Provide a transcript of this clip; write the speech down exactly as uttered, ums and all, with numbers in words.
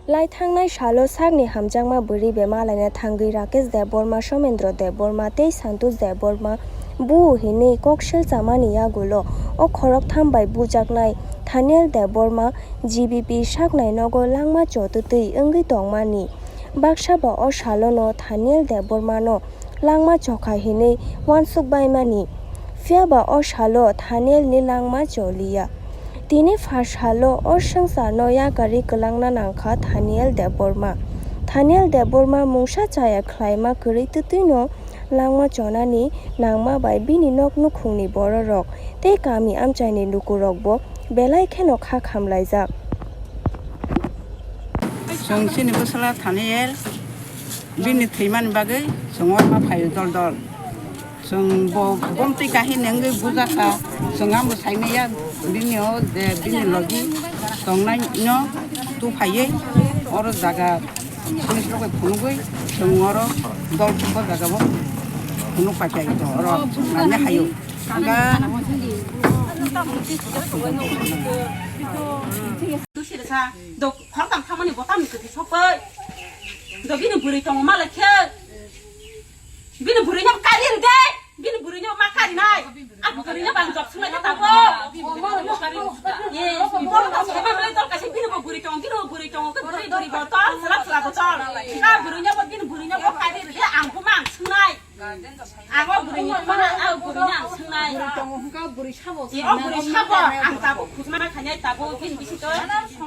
Lai thangnai salo sakni hamjakma bwrwi bai malaina thangwi Rakesh Debbarma, Somendra Debbarma tei Santosh Debbarma buo hinwi kok sil chamani yagulo o khoroktham bai bujaknai Thaniel Debbarma G B P saknai nogo langma chotwtwi wngwi tongmani. Baksa ba o salono Thaniel Debbarmano langma chokha hinwi uansuk baimani. Phiya ba o salo Thanielni langma choliya. Tini pha salo o swngcharno yakarwi kwlangna nangkha Thaniel Debbarma. Thaniel Debbarma mungsa chaya khlaima kwrwi twtwino langma chonani nangma bai bini nok nukhungni bororok tei kami amchaini lukurokbo belai kheno kha khamlaijak. Chwng chini bwsala Thaniel bini thwimani bagwi chwng o ma phaio dol dol. Chwng bo bomtwi kahini wngwi bujakha. Chwng amo saimaya bini o je bini logi tongnaino tu phaiwi oro jaga police rok bai phunugwi chwng oro dol bo jaga bo phunuk paikha ito oro nani haio. Hwnba Dusirsa, do khoroktham thangmani bo tamni kwthwi sokoi. Do bini bwrwi tongo malai khe. Bini bwrwino kari rwdi. Bini bwrwino ma karinai. Ang bwrwino bang job sunai khe tabo. Ye, bini bo bwrwi tongo, bini bo bwrwi tongo, bwrwi bwrwi bo to, sala sala bo to. Ka bwrwino bo, bini bwrwino bo kari rwdi, ang bo ma ang sunai. Abo bwrwini mana, abo bwrwini ang swngnai. Bwrwi tongo hwnkha, bwrwi sabo. Ye, o bwrwi sabo, ang tabuk khujma khainai, tabuk bini bisingtwi.